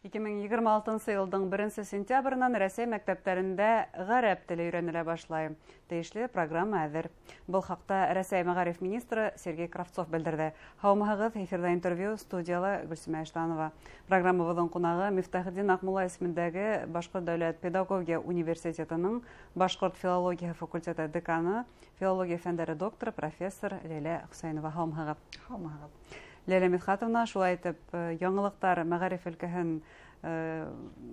2026 йылдың 1 сентябренән Рәсәй мәктәптәрендә ғәрәп теле өйрәнелә башлай. Тейешле программа әҙер. Был хаҡта Рәсәй мәғариф министры Сергей Кравцов белдерҙе. Һаумыһығыҙ, эфирҙа интервью, студияла Гөлсимә Иштанова. Программабыҙҙың ҡунағы Мифтахетдин Аҡмулла исемендәге Башҡорт дәүләт педагогия университетының башҡорт филологияһы факультеты деканы, филология фәндәре докторы, профессор Ләйлә Хөсәйенова. Һаумыһығыҙ. Һаумыһығыҙ. Ләйлә Мидхәтовна, шулай итеп, яңылыҡтар мәғариф өлкәһен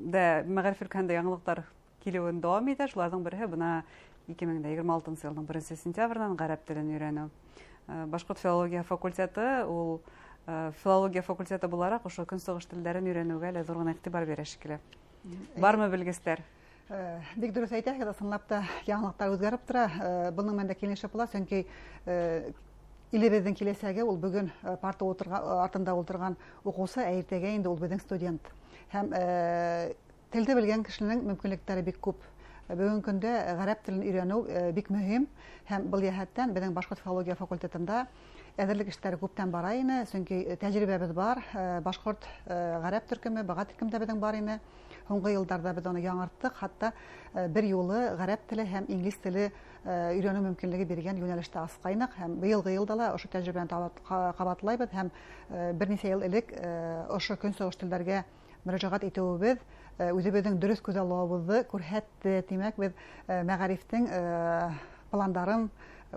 дә мәғариф өлкәһендә яңылыҡтар килеүен дауам итә. Шуларҙың береһе бына 2026 йылдың 1 сентябренән ғәрәп телен өйрәнеү. Башҡорт филология факультеты ул филология факультеты булараҡ ошо көнсығыш телдәрен өйрәнеүгә лә ҙур ғына иғтибар бирә шикелле. Бармы белгестәр? Бик дөрөҫ әйтәһегеҙ, ысынлап та яңылыҡтар үҙгәреп тора. Бының менән дә килешеп була, сөнки илебеҙҙең киләсәге ул бөгөн парта артында ултырған уҡыусы, ә иртәгә инде ул беҙҙең студент. Һәм телде белгән кешенең мөмкинлектәре бик күп. Бөгөнгө көндә ғәрәп телен өйрәнеү бик мөһим, һәм был йәһәттән беҙҙең башҡорт филология факультетында әҙерлек эштәре күптән бара ине, сөнки тәжрибәбеҙ бар. Башҡорт ғәрәп төркөмө, баға төркөмдә беҙҙең бар ине. Һуңғы йылдарҙа беҙ уны яңырттыҡ, хатта бер юлы ғәрәп теле һәм инглиз теле өйрәнеү мөмкинлеге биргән йүнәлештә асҡайныҡ, һәм быйылғы йылда ла ошо тәжрибәне ҡабатлайбыҙ, һәм бер нисә йыл элек ошо көнсығыш телдәргә мөрәжәғәт итеүебеҙ үҙебеҙҙең дөрөҫ күҙаллауыбыҙҙы күрһәтте. Тимәк, беҙ мәғарифтең пландарын,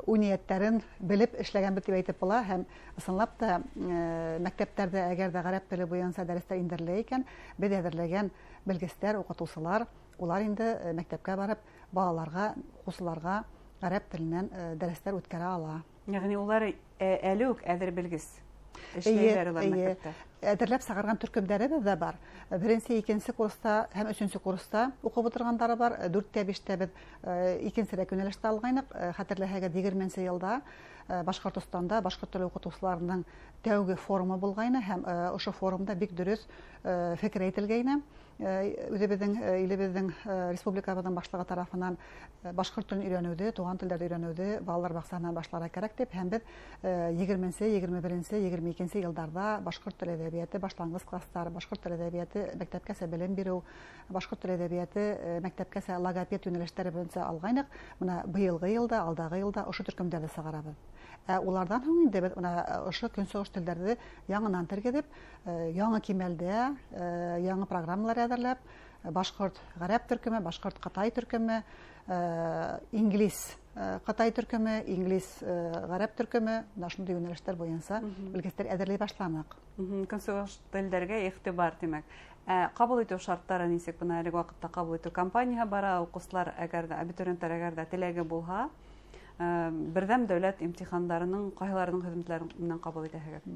уй-ниәттәрен белеп эшләгәнбеҙ тип әйтеп була, һәм ысынлап та мәктәптәрҙә әгәр ҙә ғәрәп теле буйынса дәрестәр индерелә икән, беҙ әҙерләгән белгестәр, уҡытыусылар, улар инде мәктәпкә барып балаларға, уҡыусыларға ғәрәп теленән дәрестәр үткәрә ала. Йәғни улар әле үк әҙер белгес эшләйҙәр улар мәктәптә. Әҙерләп сығарған төркөмдәребеҙ ҙә бар. Беренсе, икенсе курста һәм өсөнсө курста уҡып ултырғандары бар. Дүрттә, биштә беҙ икенсерәк йүнәлештә алғайныҡ. Хәтерләһәгеҙ, егерменсе йылда Башҡортостанда башҡорт теле уҡытыусыларының тәүге форумы булғайны, һәм ошо форумда бик дөрөҫ фекер әйтелгәйне. Үҙебеҙҙең илебеҙҙең республикабыҙҙың башлығы тарафынан башҡорт телен өйрәнеүҙе, туған телдәрҙе өйрәнеүҙе балалар баҡсаһынан башларға кәрәк тип, һәм беҙ егерменсе, 21-нсе, 22-нсе йылдарҙа башҡорт теле әҙәбиәте башланғыс кластар, башҡорт теле әҙәбиәте мәктәпкәсә белем биреү, башҡорт теле әҙәбиәте мәктәпкәсә логопед йүнәлештәре буйынса алғайныҡ. Бына быйылғы йылда, алдағы йылда ошо төркөмдәрҙе сығарабыҙ. Ә уларҙан һуң инде беҙ бына ошо көнсығыш телдәрҙе яңынан тергеҙеп, яңы кимәлдә, яңы программалар әҙерләп, башҡорт ғәрәп төркөмө, башҡорт ҡытай төркөмө, инглиз ҡытай төркөмө, инглиз ғәрәп төркөмө, бына шундай йүнәлештәр буйынса белгестәр әҙерләй башланыҡ. Көнсығыш телдәргә иғтибар, тимәк. Ҡабул итеү шарттары нисек? Бына әлеге ваҡытта ҡабул итеү кампанияһы бара, уҡыусылар, әгәр ҙә абитуриенттар әгәр ҙә теләге булһа, берҙәм дәүләт имтихандарының ҡайһыларының һөҙөмтәләре менән ҡабул итәһегеҙ?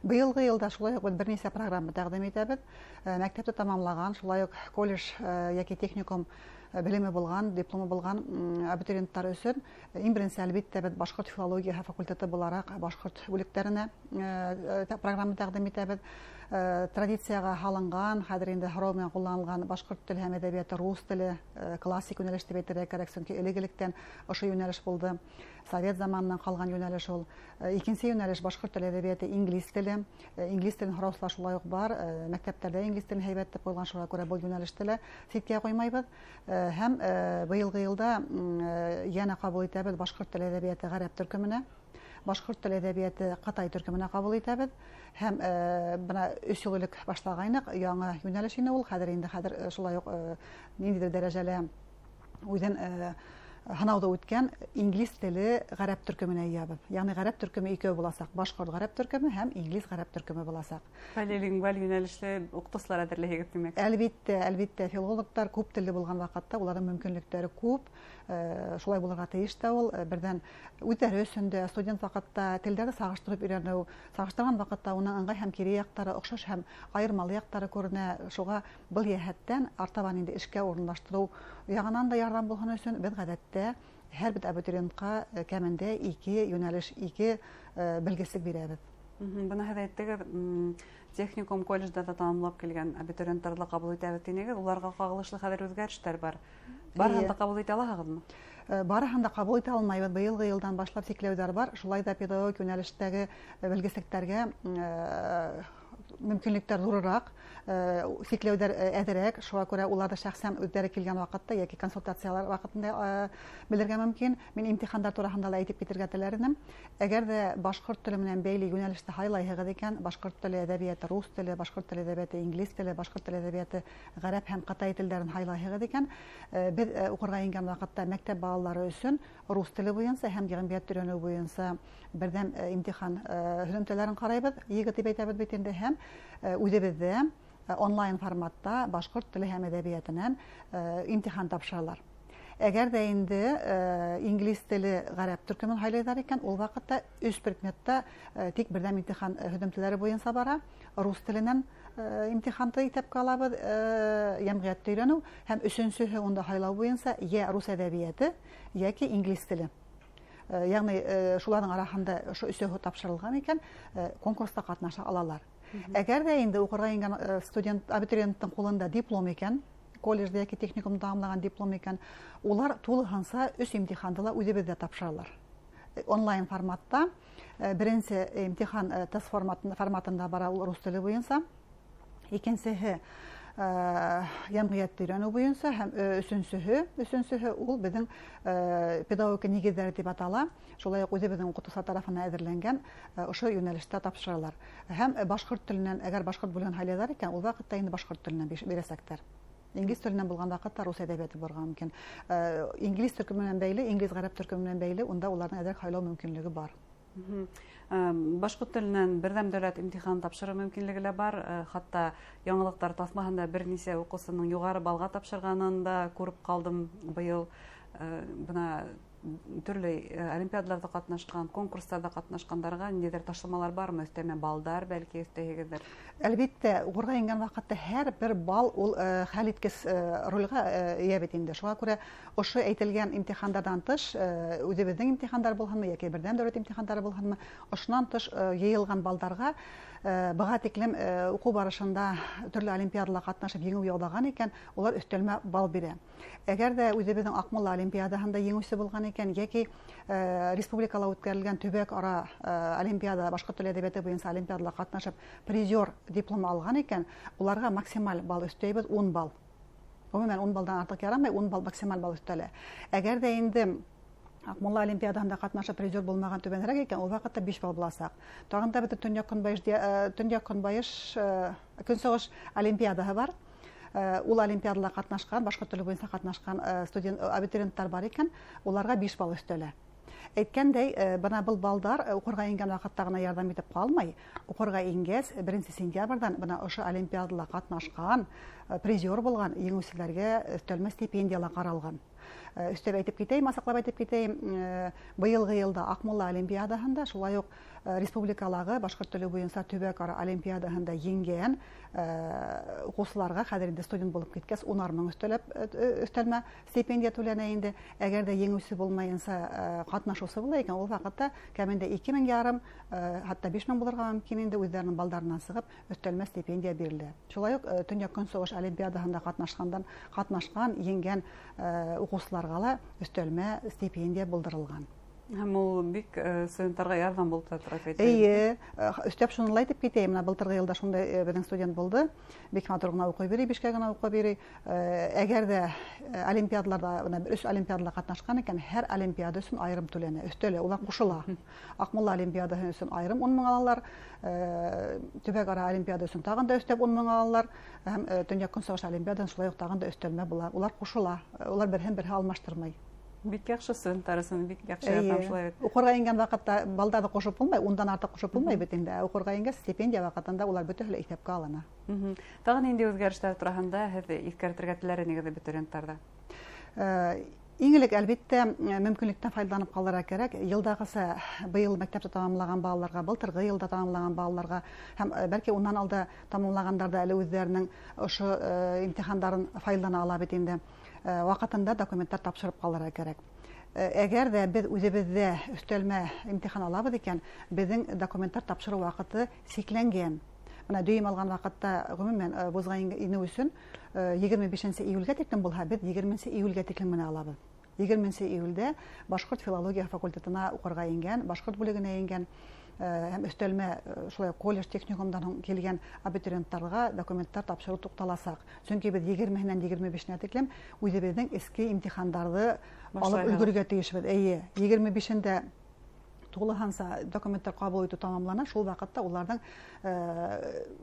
Быйылғы йылда шулай уҡ беҙ бер нисә программа тәҡдим итәбеҙ. Мәктәпте тамамлаған, шулай уҡ колледж йәки техникум белеме булған, дипломы булған абитуриенттар өсөн иң беренсе, әлбиттә, беҙ башҡорт филологияһы факультеты булараҡ башҡорт бүлектәренә программа тәҡдим итәбеҙ. Традицияға һалынған, хәҙер инде һорау менән ҡулланылған башҡорт теле һәм әҙәбиәте, рус теле, классик йүнәлеш тип әйтергә кәрәк, сөнки элек-электән ошо йүнәлеш булды. Совет заманынан ҡалған йүнәлеш ул. Икенсе йүнәлеш башҡорт теле әҙәбиәте, инглиз теле. Инглиз телен һораусылар шулай уҡ бар. Мәктәптәрҙә инглиз телен һәйбәт тип ҡуйған, шуға күрә был йүнәлеште лә ситкә ҡуймайбыҙ. Һәм быйылғы йылда йәнә ҡабул итәбеҙ башҡорт теле әҙәбиәте ғәрәп төркөмөнә, башҡорт теле әҙәбиәте ҡытай төркөмөнә ҡабул итәбеҙ. Һәм бына 3 йыл элек башлағайныҡ, яңы йүнәлеш ине ул. Хәҙер инде шулай уҡ ниндәйҙер дәрәжәлә үҙен һынауҙы үткән инглиз теле ғәрәп төркөмөнә йыябыҙ. Йәғни ғәрәп төркөмө икәү буласаҡ: башҡорт ғәрәп төркөмө һәм инглиз ғәрәп төркөмө буласаҡ. Полилингваль йүнәлешле уҡытыусылар әҙерләйһегеҙ, тимәк? Әлбиттә, әлбиттә, филологтар күп телле булған ваҡытта уларҙың мөмкинлектәре күп. Шулай булырға тейеш тә ул. Берҙән үҙҙәре өсөн дә студент ваҡытта телдәрҙе сағыштырып өйрәнеү, сағыштырған ваҡытта уның ыңғай һәм кире яҡтары, оҡшаш һәм айырмалы яҡтары күренә. Шуға был йәһәттән артабан инде эшкә урынлаштырыу яғынан да ярҙам булһын өсөн беҙ ғәҙәттә һәр бер абитуриентҡа кәмендә 2 йүнәлеш, 2 белгеслек бирәбеҙ. Бына һеҙ әйттегеҙ, техникум, колледжда да тамамлап килгән абитуриенттарҙы ла ҡабул итәбеҙ тинегеҙ. Уларға ҡағылышлы хәҙер үҙгәрештәр бар. Барыһын да ҡабул итә алаһығыҙмы? Барыһын да ҡабул итә алмайбыҙ. Быйылғы йылдан башлап сикләүҙәр бар. Шулай да педагогик йүнәлештәге белгеслектәргә мөмкинлектәр ҙурыраҡ. Сикләүҙәр әҙерәк, шуға күрә уларҙы шәхсән үҙҙәре килгән ваҡытта йәки консультациялар ваҡытында белергә мөмкин. Мин имтихандар тураһында ла әйтеп китергә теләр инем. Әгәр ҙә башҡорт теле менән бәйле йүнәлеште һайлайһығыҙ икән, башҡорт теле әҙәбиәте рус теле, башҡорт теле әҙәбиәте инглиз теле, башҡорт теле әҙәбиәте ғәрәп һәм ҡытай телдәрен һайлайһығыҙ икән, беҙ уҡырға ингән ваҡытта мәктәп балалары өсөн рус теле буйынса һәм йәмғиәт өйрәнеү буйынса берҙәм имтихан һөҙөмтәләрен ҡарайбыҙ, ЕГЭ тип әйтәбеҙ бит инде, һәм үҙебеҙҙә онлайн форматта башҡорт теле һәм әҙәбиәтенән имтихан тапшыралар. Әгәр ҙә инде инглиз теле ғәрәп төркөмөн һайлайҙар икән, ул ваҡытта 3 предметта тик берҙәм имтихан һөҙөмтәләре буйынса бара. Рус теленән имтиханды иҫәпкә алабыҙ, йәмғиәтте өйрәнеү, һәм өсөнсөһө унда һайлау буйынса йә рус әҙәбиәте, йәки инглиз теле. Йәғни шуларҙың араһында ошо өсәүһе тапшырылған икән, конкурста ҡатнаша алалар. Әгәр ҙә инде уҡырға ингән студент, абитуриенттың ҡулында диплом икән, колледжда йәки техникумда тамамлаған диплом икән, улар тулыһынса 3 имтиханды ла үҙебеҙҙә тапшыралар. Онлайн форматта беренсе имтихан тест форматында бара, ул рус теле буйынса, икенсеһе йәмғиәтте өйрәнеү буйынса, һәм өсөнсөһө ул беҙҙең педагогика нигеҙҙәре тип атала, шулай уҡ үҙебеҙҙең уҡытыусылар тарафынан әҙерләнгән ошо йүнәлештә тапшыралар. Һәм башҡорт теленән, әгәр башҡорт бүлеген һайлайҙар икән, ул ваҡытта инде башҡорт теленән бирәсәктәр. Инглиз теленән булған ваҡытта рус әҙәбиәте булырға мөмкин. Инглиз төркөмө менән бәйле, инглиз-ғәрәп төркөмө менән бәйле, унда уларҙың әҙерәк һайлау мөмкинлеге бар. Башҡорт теленән берҙәм дәүләт имтиханын тапшырыу мөмкинлеге лә бар. Хатта яңылыҡтар таҫмаһында бер нисә уҡыусының юғары балға тапшырғанын да күреп ҡалдым быйыл. Бына төрлө олимпиадаларҙа ҡатнашҡан, конкурстарҙа ҡатнашҡандарға ниндәйҙер ташламалар бармы? Өҫтәмә балдар бәлки өҫтәйһегеҙҙер? Әлбиттә, уҡырға ингән ваҡытта һәр бер бал ул хәл иткес ролгә эйә бит инде. Шуға күрә ошо әйтелгән имтихандарҙан тыш, үҙебеҙҙең имтихандар булһынмы йәки берҙәм дәүләт имтихандары булһынмы, ошонан тыш йыйылған балдарға быға тиклем уҡыу барышында төрлө олимпиадала ҡатнашып еңеү яулаған икән, улар өҫтәлмә бал бирә. Әгәр ҙә үҙебеҙҙең Аҡмулла олимпиадаһында еңеүсе булған икән, йәки республикала үткәрелгән төбәк ара олимпиада, башҡорт теле әҙәбиәте буйынса олимпиадала ҡатнашып призер дипломы алған икән, уларға максималь бал өҫтәйбеҙ 10 балл. Ғөмүмән 10 балдан артыҡ ярамай, 10 балл максималь балл өҫтәлә. Әгәр ҙә инде Аҡмулла олимпиадаһында ҡатнашып призер булмаған түбәнерәк икән, ул ваҡытта 5 балл буласаҡ. Тағын да бөтә төньяҡ-көнбайыш, көнсығыш олимпиадаһы бар. Ул олимпиадала ҡатнашҡан, башҡорт теле буйынса ҡатнашҡан студент, абитуриенттар бар икән, уларға 5 балл өҫтәлә. Әйткәндәй, бына был балдар уҡырға ингән ваҡытта ғына ярҙам итеп ҡалмай, уҡырға ингәс, 1 сентябрҙән бына ошо олимпиадала ҡатнашҡан, призер булған еңеүселәргә өҫтәлмә стипендияла ҡаралған. Өҫтәп әйтеп китәйем, асыҡлап әйтеп китәйем, быйылғы йылда Аҡмулла олимпиадаһында, шулай уҡ республикалағы башҡорт теле буйынса төбәк-ара олимпиадаһында еңгән уҡыусыларға хәҙер инде студент булып киткәс, унар мең өҫтәлмә стипендия түләнә инде. Әгәр ҙә еңеүсе булмайынса, ҡатнашыусы була икән, ул ваҡытта кәмендә ике мең ярым, хатта биш мең булырға мөмкин инде, үҙҙәренең балдарынан сығып өҫтәлмә стипендия бирелә. Шулай уҡ Төньяҡ-Көнсығыш олимпиадаһында ҡатнашҡан, еңгән уҡыусыларға ла өҫтәлмә стипендия булдырылған. Һәм ул бик студенттарға ярҙам булып та тора, әйтәйем. Эйе, өҫтәп шуны ла әйтеп китәйем, менә былтырғы йылда шундай беҙҙең студент булды, бик матур ғына уҡый бирей, бишкә генә уҡый бирей. Әгәр ҙә олимпиадаларҙа, бына 3 олимпиадала ҡатнашҡан икән, һәр олимпиада өсөн айырым түләнә, өҫтәлә, улар ҡушыла. Аҡмулла олимпиадаһы өсөн айырым 10 мең алалар, төбәк-ара олимпиада өсөн тағын да өҫтәп 10 мең алалар, һәм Төньяҡ-Көнсығыш олимпиадаһын шулай уҡ тағын да өҫтәлмә була, улар ҡушыла, улар береһен береһе алмаштырмай. Бик яҡшы студенттар өсөн, бик яҡшы ярҙам шулай бит. Уҡырға ингән ваҡытта балдарҙы ҡушып булмай, ундан артыҡ ҡушып булмай бит инде. Ә уҡырға ингәс стипендия ваҡытында улар бөтәһе лә иҫәпкә алына. Тағы ниндәй үҙгәрештәр тураһында һеҙ иҫкәртергә теләр инегеҙ абитуриенттарҙа? Иң элек, әлбиттә, мөмкинлектән файҙаланып ҡалырға кәрәк. Йылдағыса быйыл мәктәптә тамамлаған балаларға, былтырғы йылда тамамлаған балаларға һәм бәлки унан алда тамамлағандар да әле үҙҙәренең ошо имтихандарын файҙалана ала бит инде. Ваҡытында документтар тапшырып ҡалырға кәрәк. Әгәр ҙә беҙ үҙебеҙҙә өҫтәлмә имтихан алабыҙ икән, беҙҙең документтар тапшырыу ваҡыты сикләнгән. Бына дөйөм алған ваҡытта, ғөмүмән, вузға инеү өсөн егерме бишенсе июлгә тиклем булһа, беҙ егерменсе июлгә тиклем генә алабыҙ. Егерменсе июлдә башҡорт филология факультетына уҡырға ингән, башҡорт бүлегенә ингән Һәм өҫтәлмә шулай колледж, техникумдан һуң килгән абитуриенттарға документтар тапшырыу туҡталасаҡ. Сөнки беҙ 20-һенән 25-енә тиклем үҙебеҙҙең эске имтихандарҙы алып өлгөрөргә тейешбеҙ. Эйе, 25-ендә тулыһынса документтар ҡабул итеү тамамлана, шул ваҡытта уларҙың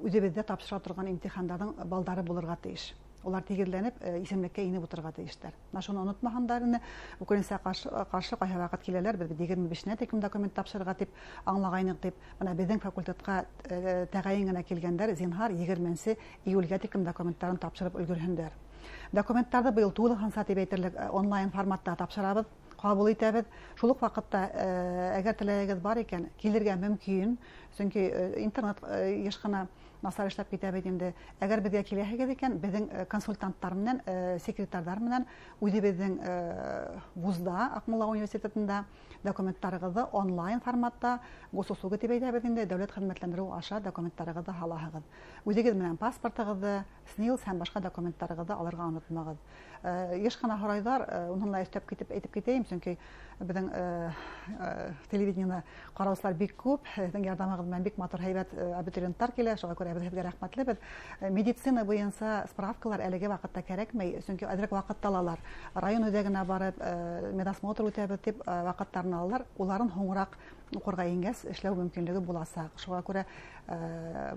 үҙебеҙҙә тапшыра торған имтихандарҙың балдары булырға тейеш. Улар тигеҙләнеп исемлеккә инеп ултырырға тейештәр. Мына шуны онотмаһындар ине. Үкенескә ҡаршы ҡайһы ваҡыт киләләр, беҙ 25-енә тиклем документ тапшырырға тип аңлағайныҡ тип. Бына беҙҙең факультетҡа тәғәйен генә килгәндәр зинһар 20 июлгә тиклем документтарын тапшырып өлгөрһөндәр. Документтарҙы быйыл тулыһынса тип әйтерлек онлайн форматта тапшырабыҙ, ҡабул итәбеҙ. Шул уҡ ваҡытта, әгәр теләгегеҙ бар икән, килергә мөмкин, сөнки интернет йыш ҡына насар эшләп китә бит инде. Әгәр беҙгә киләһегеҙ икән, беҙҙең консультанттар менән, секретарҙар менән үҙебеҙҙең вузда, Аҡмулла университетында документтарығыҙҙы онлайн форматта, госуслуги тип әйтәбеҙ инде, дәүләт хеҙмәтләндереү аша документтарығыҙҙы һалаһығыҙ. Үҙегеҙ менән паспортығыҙҙы, СНИЛС һәм башҡа документтарығыҙҙы алырға онотмағыҙ. Йыш ҡына һорайҙар, уның ла өҫтәп китеп әйтеп китәйем, сөнки беҙҙең телевидениены ҡараусылар бик күп, һеҙҙең ярҙамығыҙ менән бик матур һәйбәт абитуриенттар килә, шуға күрә беҙ һеҙгә рәхмәтлебеҙ. Медицина буйынса справкалар әлеге ваҡытта кәрәкмәй, сөнки әҙерәк ваҡыт алалар. Район үҙәгенә барып, медосмотр үтәбеҙ тип ваҡыттарын алалар, уларын һуңыраҡ уҡырға ингәс эшләү мөмкинлеге буласаҡ. Шуға күрә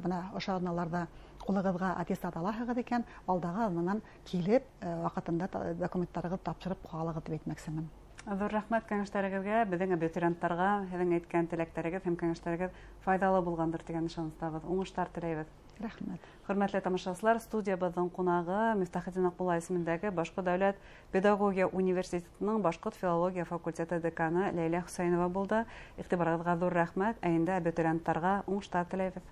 бына ошо аҙналарҙа ҡулығыҙға аттестат алаһығыҙ икән, алдағы аҙнанан килеп, ваҡытында документтарығыҙ тапшырып ҡалығыҙ тип әйтмәксемен. Ҙур рәхмәт кәңәштәрегеҙгә, беҙҙең абитуриенттарға һеҙҙең әйткән теләктәрегеҙ һәм кәңәштәрегеҙ файҙалы булғандыр тигән ышаныстабыҙ. Уңыштар теләйбеҙ. Рәхмәт. Хөрмәтле тамашасылар, студиябыҙҙың ҡунағы Мифтахетдин Аҡмулла исемендәге Башҡорт дәүләт педагогия университетының башҡорт филология факультеты деканы Ләйлә Хөсәйенова булды. Иғтибарығыҙға ҙур рәхмәт. Ә инде абитуриенттарға уңыштар теләйбеҙ.